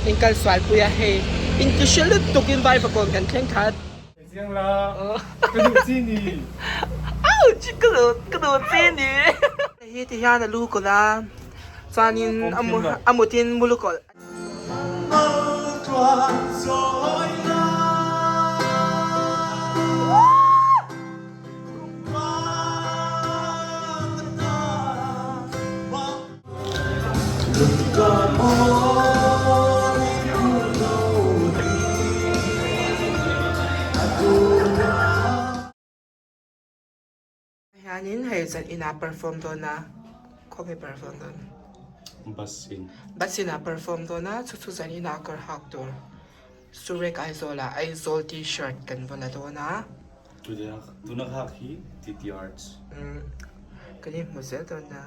In kal sual pui a hei. In ti hre lutuk in vai vakawn kan thleng khat. Chiang la, ka duh chi ni. Ouch! Ka duh, ka duh chi ni. Hei hi ti hian a lu kawlh a, chuanin a mutin mu lu kawlh. Hianin hei zan inah perform dawn a, khawnge perform dawn? Bus in. Bus inah perform dawn a, chu chu zan inah kawr hak tur Surek Aizawl ah Aizawl t-shirt kan va la dawn a. Tuna hak hi TT Arts. Umm kan inhmu zel dawn a.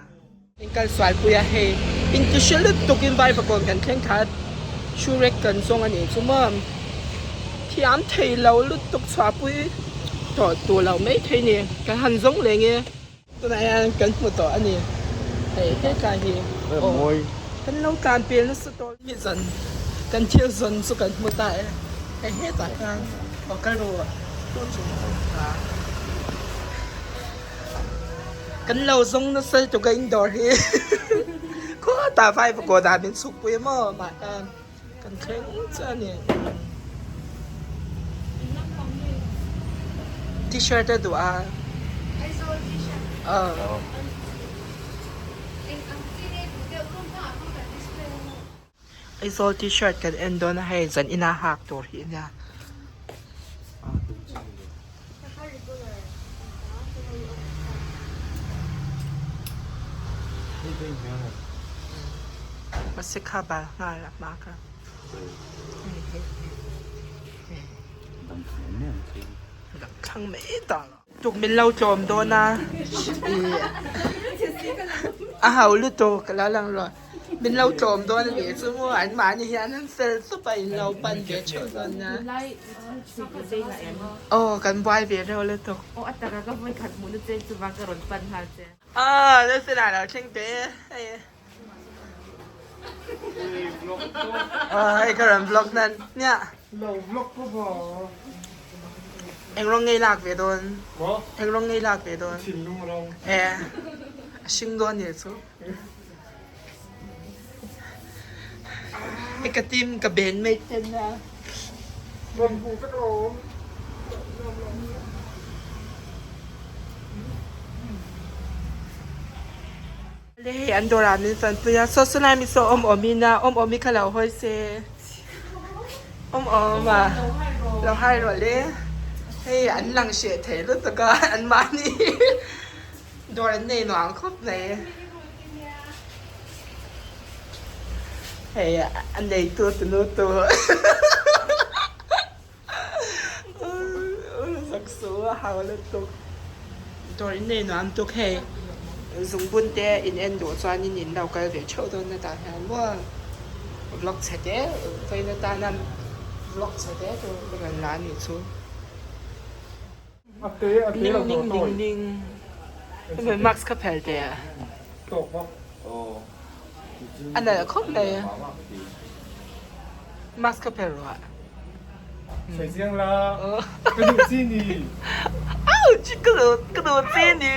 In kal sual pui a hei in ti hre lutuk in vaivakawn kan thleng khat Surek kan zawng a nih chu maw thiam thei lo lutuk chhuahpui tawh tur lo mai thei ni kan han zawng leh nge. Tunah hian kan hmu tawh a ni hei hetlai hi aw kan lo tlan pel nasa tawh mi zan kan thil zawn chu kan hmu ta e hei hetah hian aw ka ru a. Kan lo zawng nasa lutuk a indoor hi khawtah vai pakawt ah min chhuk pui maw mah hian kan thleng chiah a ni t-shirt a duh a aw. Aizawl t-shirt kan en dawn a hei zan ina hak tur hi a nia. Mahse kha bal nghal a hma kha. Dam thlang mai ta lo. Tuk min lo tlawm dawn a ih a ho lutuk ka lo lang rawh. Min lo tlawm dawn a nih chu maw an mahni hian an fel sup a in lo pan ve theuh dawn a. Aw kan buai ve reuh lutuk. Aw a taka ka vawi khat hmuhna che chuva ka rawn pan nghal che. Aw Lalfela lo thleng teh e hei. Aw hei ka rawn vlog nan nia. Lo vlog ka va. Eng rawng ngei lak ve dawn? Maw? Eng rawng ngei lak ve dawn? Thinlung rawng. E a hring dawn nih chu. Hei ka team ka bandmate te an nia. Rawn hmuh vek lo. Le hei an dawrah min fanpui a, saw saw lai mi saw awm awm in a, awm awm hi kha lo hawi se, awm awm a, lo hai rawh le, hei an lang hreh thei lutuk a an mahni dawr an nei nuam khawp mai, hei a neitu tunu tu Zaksu a hau lutuk. Dawr in nei nuam tuk hei. Zungbun te in en duh chuanin in lo kal ve theuh dawn na tah hian maw vlog chhe te vawiin atana vlog chhe te chu ka rawn la a nih chu. Ning ning ning ning hemi mask kha phel teh a. A nalh khawp mai a. Mask kha phel rawh a. Ouch ka duh ka duh chi ni.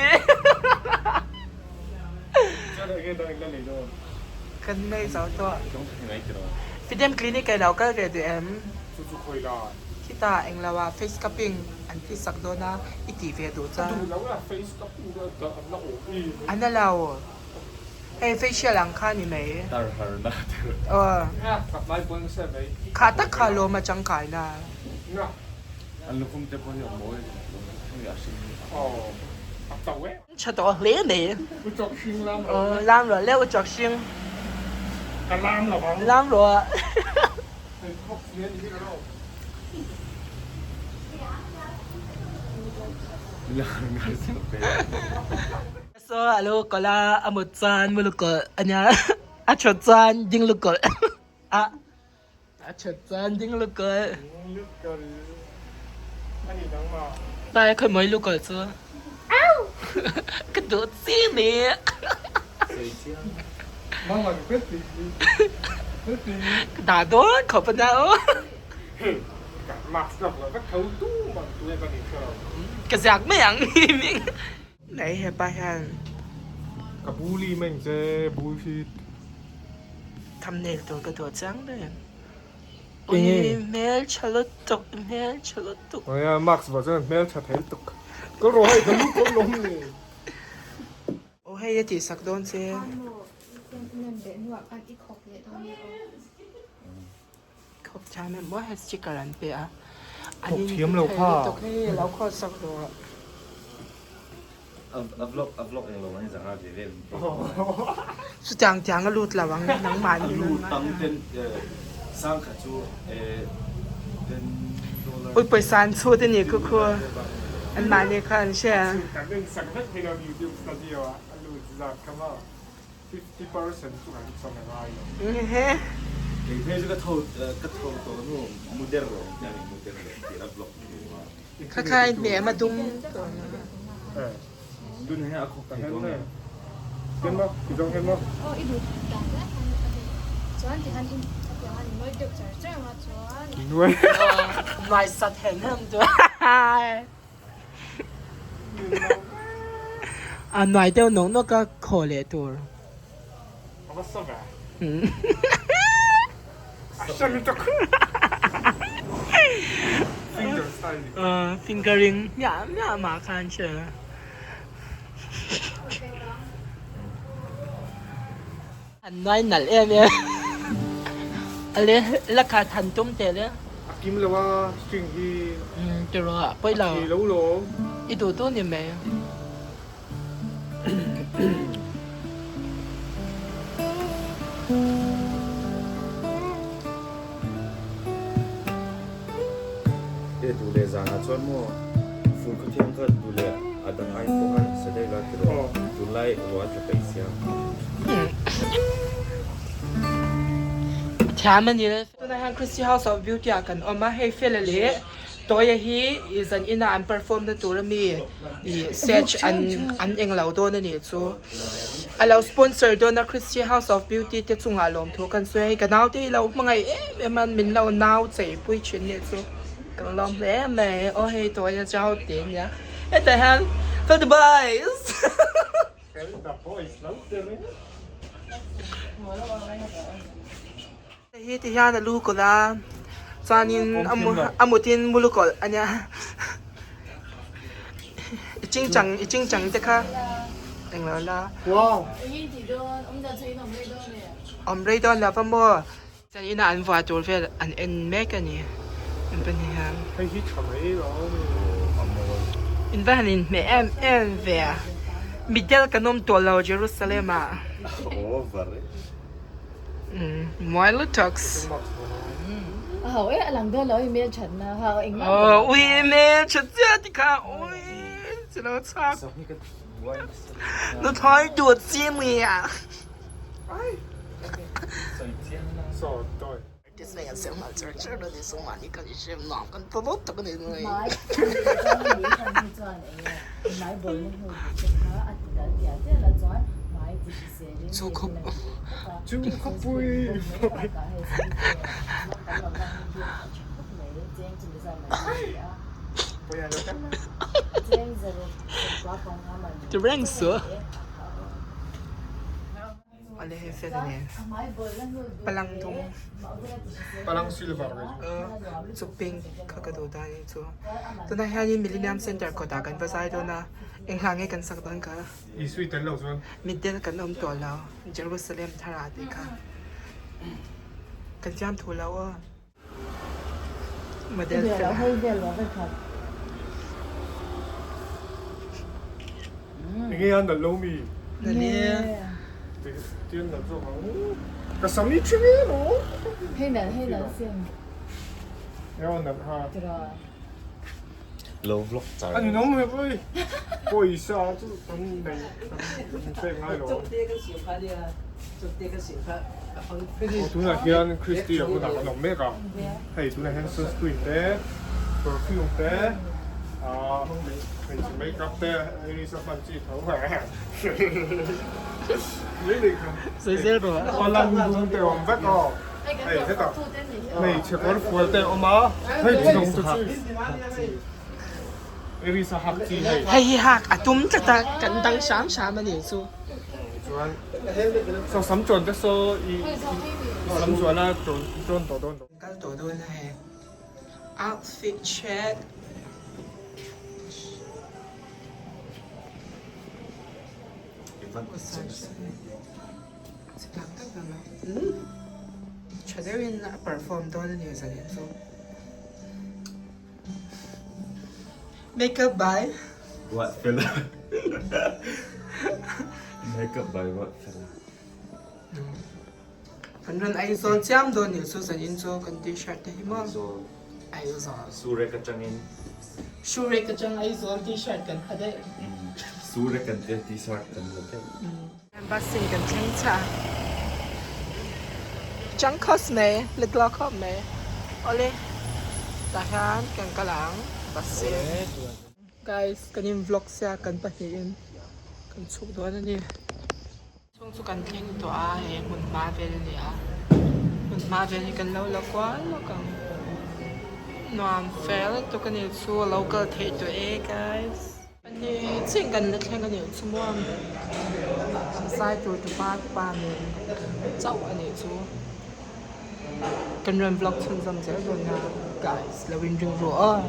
Kan nei zo tawh. Fidem clinic ah i lo kal ve duh em? Khitah englo ah face cupping an ti sak dawn a i tih ve duh chuan. An la lo. Hei facial ang kha ni mai. Aw. Kha tak kha lawm a tangkai na. Tha tawh hle mai. Aw lam rawh le u chawk hring. Lam rawh. Saw a lo kawlh a, a mut chuan mu lukawlh a nia, a thawt chuan ding lukawlh a, a thawt chuan ding lukawlh. Hnai khawi mawi lukawlh chu ka duh chi ni. Ka dah dawn khawp a nia aw. Ka ziak mai ang Nei hepa hian. Ka bully mai ang che bullshit. Thumbnail tur ka duah chiang daih ang. Ui hmeltha lutuk hmeltha lutuk. Nia mask vah chuan hmeltha thei lutuk. Ka rawh hei ka lu pawh lawm le. Aw hei a tih sak dawn che. Khawp thiam em maw hei sticker an pe a. Khawp thiam lo kha. Hei lo khawt sak rawh. A vlog a vlog englo an zanga ve ve. Chutiang tiang a lut lo ang nangmah ni. A lut tang ten sang kha chu ten dollar. Ui pawisa an chhut a ni khu khu. An mahni kha an hria. Kan en sak vek thei lo YouTube studio ah a lut zat kha maw. 50% chu kan chawm a ngai lo. Kei phei chu ka tho ka tho tawh hnu mu der lo ang tiang in mu der lo tih a vlog thu a. Kha kha i hmeh ma dum tawh na. Tun hi a khawk thei dawn em? Hen maw? I zawng hen maw? Aw i duh dan hle khan a duh. Chuan tikhan in a piang a ni mawi deuh char char ang a chuan. Nuai. Nuai sat hem hem chu. A nuai deuh nawk nawk a khaw leh tur. A va sa ve. A hre lutuk. Finger style ni. Fingering miah miah mah khan hria. An nuai nalh em em. A le la khat han tum teh le. A kim lo a string hi. Umm ti rawh a pawi lo. A thi lo lawm. I duh duh ni mai. E duh leh zanah chuan maw fur khawthiang kha duh leh a dang ai pawh khan sa daih la ti rawh. Tunlai ruah a tla peih sia. Thiam a ni le. Tunah hian Christy House of Beauty ah kan awm a, hei Fela leh Toya hi i zan inah an perform na tur ami i stage an an englo dawn a nih chu. A lo sponsor dawn a Christy House of Beauty te chungah lawmthu kan sawi a, hei ka naute hi lo hmangaih em em a min lo nau cheipui thin nih chu ka lawm hle mai aw hei Toya chau te nia hetah hian for the boys. Hei hi ti hian a lu kawlh a chuanin a mutin mu lu kawlh a nia i chingchang i chingchang te kha englo la awm rei dawn lo va maw chuan inah an vuah tur vel an en mek a ni an pahnih hian in va han inhmeh em em ve a mitdel kan awm tawh lo Jerusalem ah. Muai lutuks. Ho e alang dawn lo i hmel that na ha engmah Oh ui hmel that chiah ti kha ui chi lo chak. Nuthlawi duat chi mui a. Ti reng suh. Awle hei fel a nen palang dum palang silver chu pink kha ka duh dan hi chu tunah hianin millennium center kawtah kan va zai dawn a eng hla nge kan sak dawn kha Isui tel lo chuan mitdel kan awm tawh lo Jerusalem thar ah tih kha kan siam thu lo aw. Model fel Enge a nalh lo mi? Nalh e. Tian nalh zawk ang. Ka sam i thing e lo. Hei nalh hei nalh sin. Eo nalh ha. Tira. Lo vlog char. Ani nong he poi. Pawisa chu kan nei kan pek ngai lo. Tunah hian Christy a hunah kan awm mek a. Hei tunah hian sunscreen te, perfume te, ah hmeichhe makeup te hei sa hman chi tho Sawi zel rawh. Palang dum te awm vek aw. Hei hetah hmeichhe kawr fual te a awm a, hei zawng chu chu Aries a hak chi hei. Hei hi hak a tum tlat a, kan dang hram hram a nih chu. Chuan saw sam chawn te saw i sam zual a chawn chawn tawh dawn lo. Kal tawh dawn a hei outfit check. Tha deuhin a perform dawn a ni zanin chu. Makeup by What fella Makeup by what fella Kan rawn Aizawl chiam dawn nih chu zanin chu kan t-shirt te hi maw Aizawl Surek atangin Surek atang Aizawl t-shirt kan ha daih Surek kan tia t-shirt kan la daih. Bus in kan thleng chah a, chang khawp mai, laklawh khawp mai. Awle tah hian kan kal ang bus in. Guys kan in vlog sia kan pahnihin kan chhuk dawn a ni. Chhung chu kan thleng tawh a, hei hmun hma vel a ni a, hmun hma vel hi kan lo la kual lawk ang. Nuam fel lutuk a ni chu a lo kal theih tawh e guys. Ani chiah kan la thleng a nih chu maw zai tur tu pa te pa nen chauh a nih chu kan rawn vlog chhunzawm zel dawn a guys lo in ring rawh aw.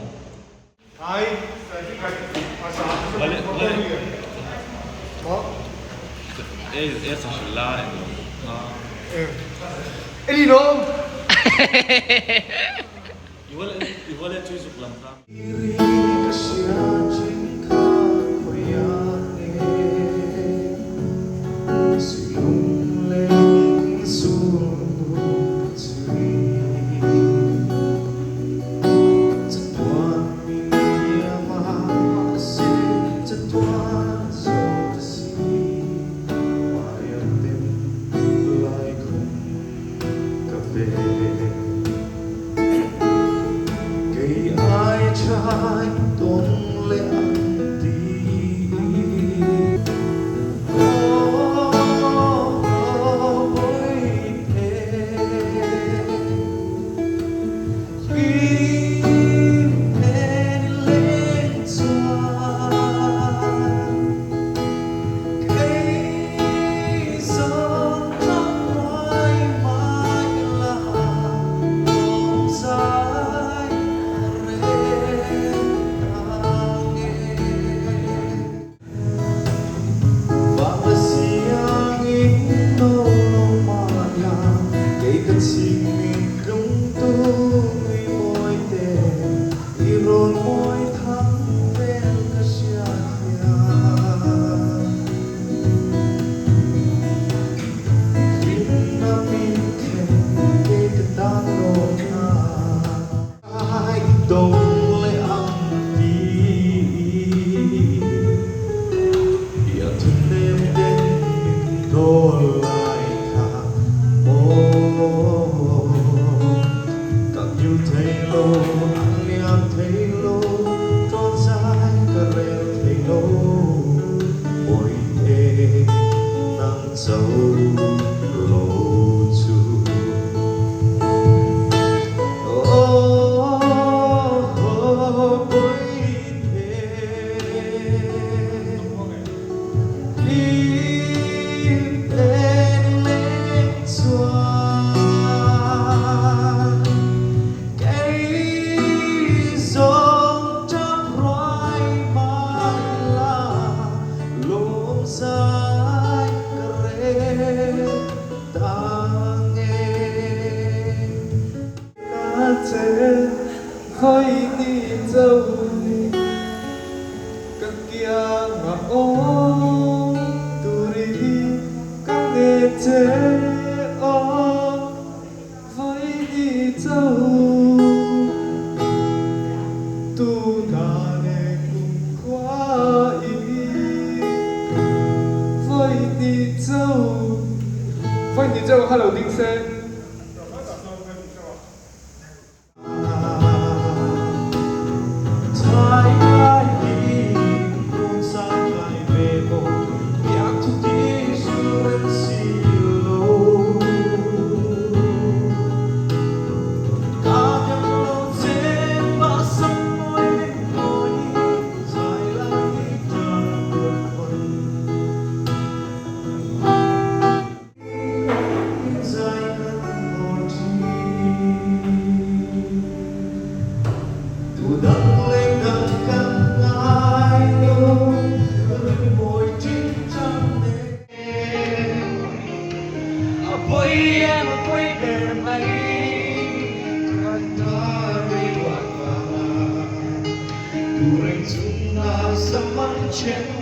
Chung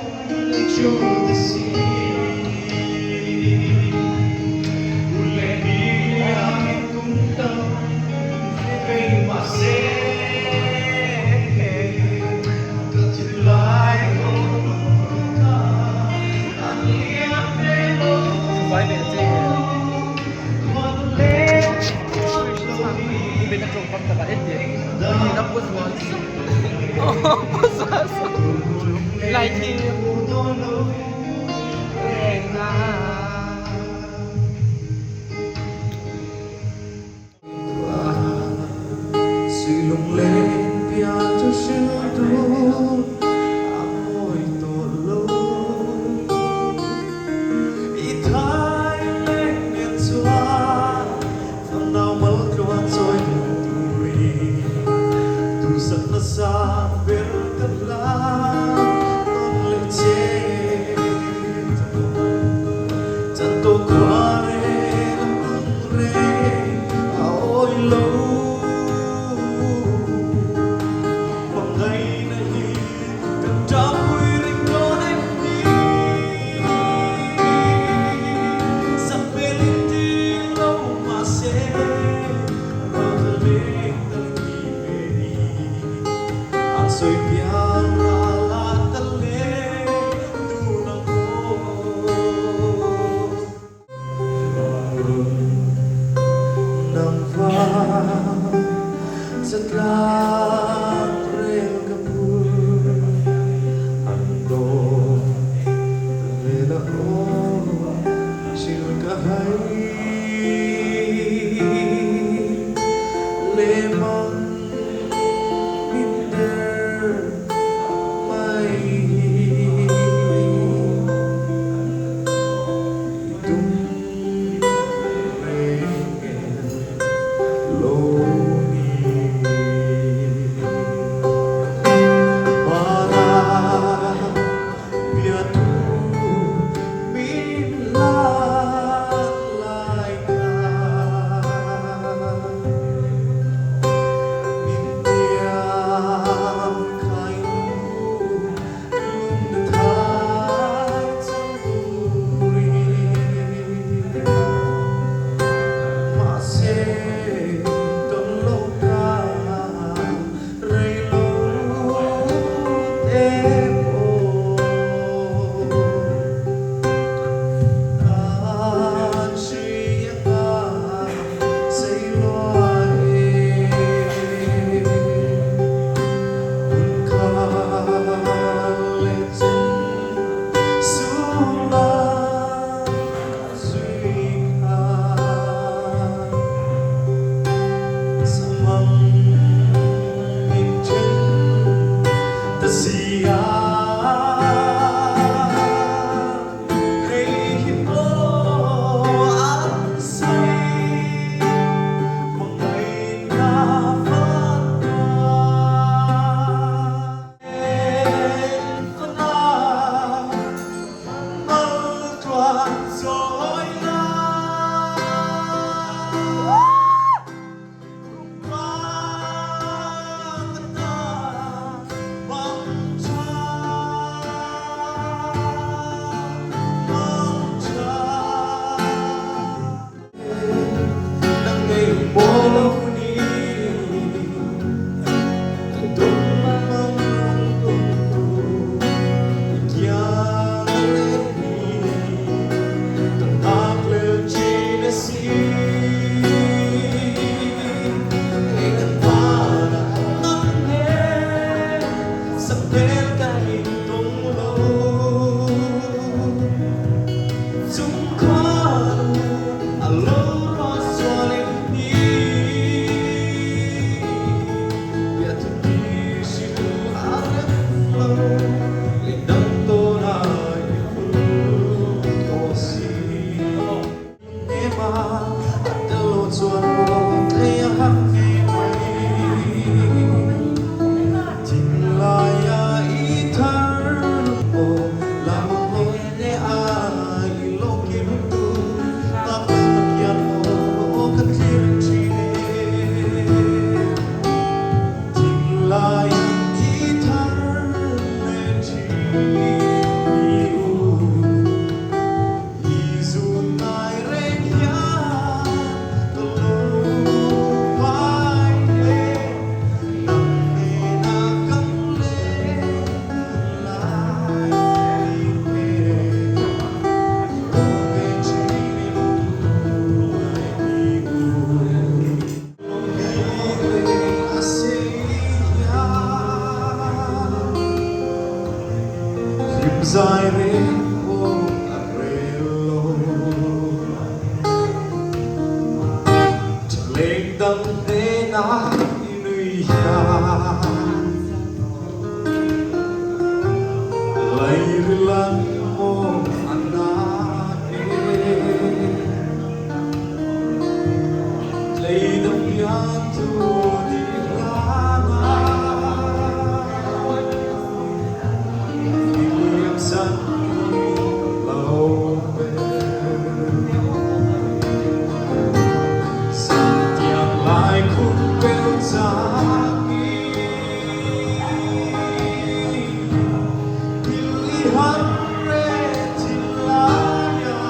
Engdang hnena i nui hian Lairilan maw a na e Tleidam hian thu ti hlan a I liam san lo ve. Santiang lai khum bel changin Thil i han re thin lai a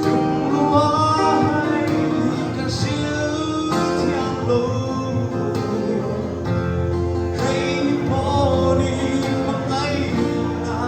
Tlung lua hei ka hril thiam lo Hei hi pawh ni hmangaihna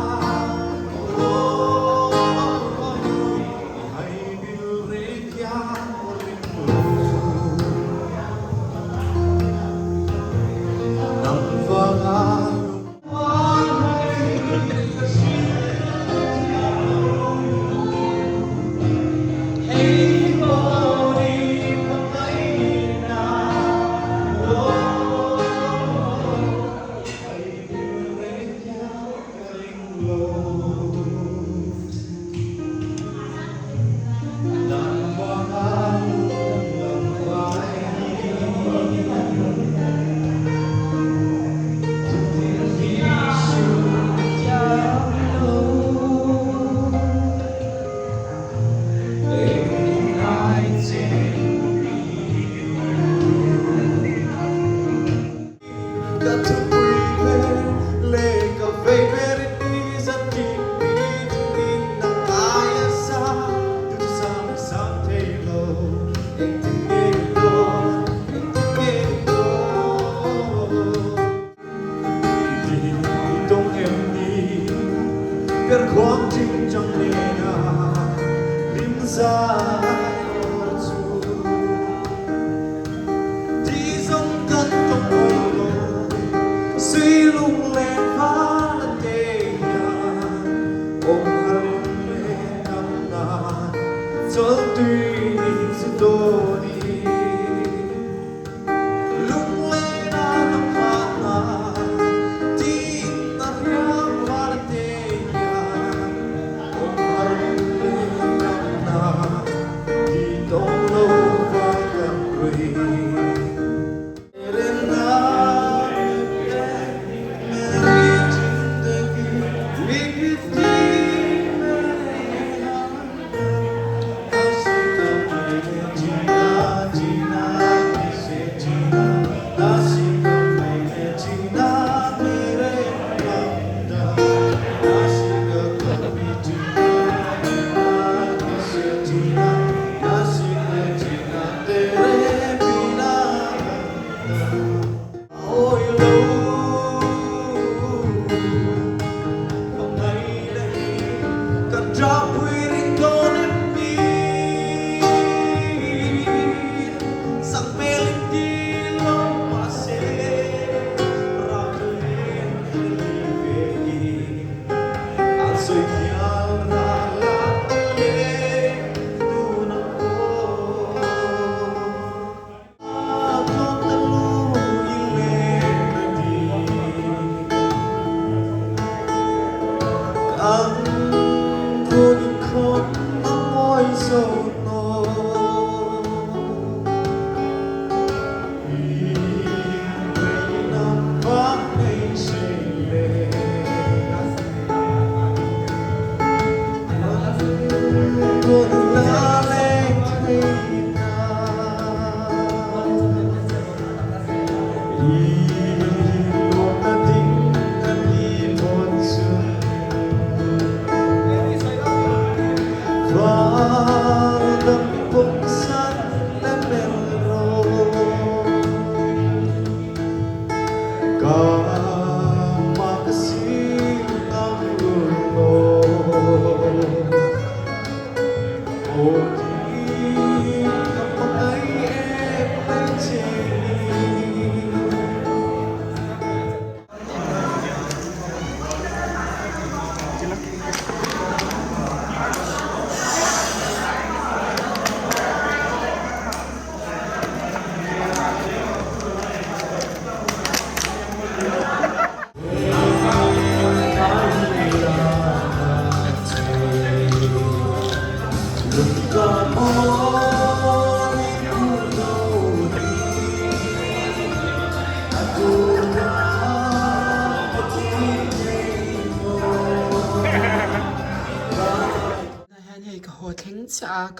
Ka thupui ber leh ka vei ber i zat tih mi thingin nang aia sang duh sang sang thei lo engtin nge ka dawn engtin nge ka dawn i tawng em ni ber khuang ching chang nena hlim zai awr chu. Ti zawng kan tawng awm lo, suy lunglen van a te hian awm har leh dam nan chawltui ni zu dawn i.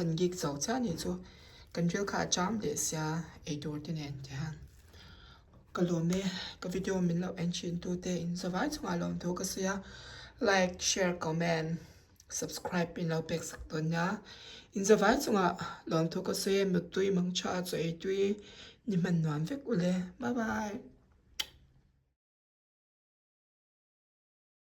kan gik zo chiah a nih chu kan ril kha a cham leh sia eitur te nen ti hian ka lawm e ka video min lo en thin tu te in zavai chungah lawm thu ka sawi a like share comment subscribe in lo pek sak dawn nia in zavai chungah lawm thu ka sawi e mutui mang tha chaw ei tui ni hman nuam vek ule bye bye.